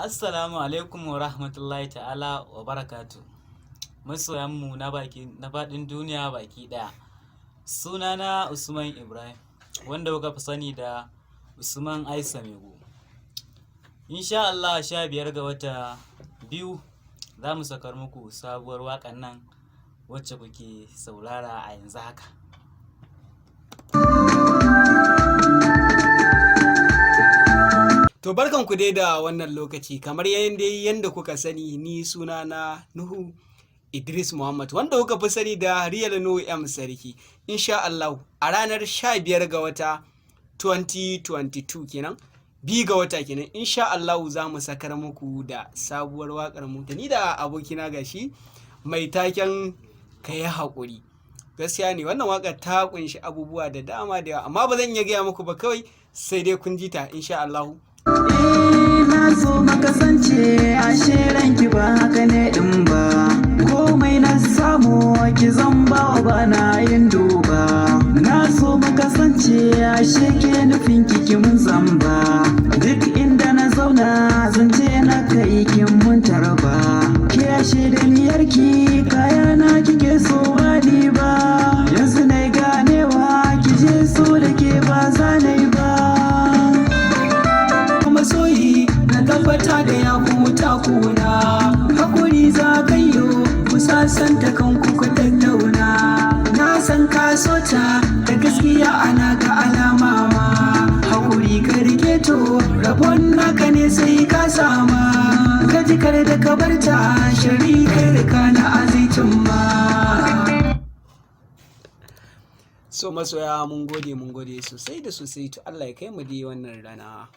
Assalamu alaikum wa rahmatullahi ta'ala wa barakatu. Masoyanmu na baki na faɗin duniya baki ɗaya. Sunana Usman Ibrahim, wanda kuka fi sani da Usman Aisa Mego. Insha Allah 15 ga wata biyu za mu sakar muku sabuwar waƙan nan wacce kuke saurara a yanzu haka. To barkanku dai da wannan lokaci, kamar yanda kuka sani, ni suna na Nuhu Idris Muhammad, wanda kuka fi sani da Real Nuhu M Sarki. Insha Allah a ranar 15 ga wata 2022 kenan, 2 ga wata kenan, insha Allah za mu sakar muku da sabuwar wakar mu da ni da abokina gashi mai taken "Ka yi haƙuri". Gaskiya ne, wannan wakar ta kunshi abubuwa da dama da yawa, amma ba zan iya gaya muku ba, kawai sai dai kun ji ta insha Allah. Na so makasance, ashe ranki ba haka ne din ba. Komai na samu ki zan ba, ba na yin duba. Na so makasance, ashe ke nufin ki mun zamba. Duk inda na zauna zance na kai kin mun tarba. Ke ashe da niyarki kaya na kike so ba ni ba. Yanzu na ganewa ki je, so da ke ba za na yi ba. Masoyi na tabbata da ya huta kuna, hakuri za ka yi, ku sasanta kanku, ku tattauna. Na san ka so ta da gaskiya, ana ga alama ma. Hakuri ka rike, to rabon naka ne sai ka sama. Ka ji kar da ka barta sharikar ka na azicin ma. So masoya, mun gode, mun gode sosai da sosai. To Allah ya kai mu dai wannan rana.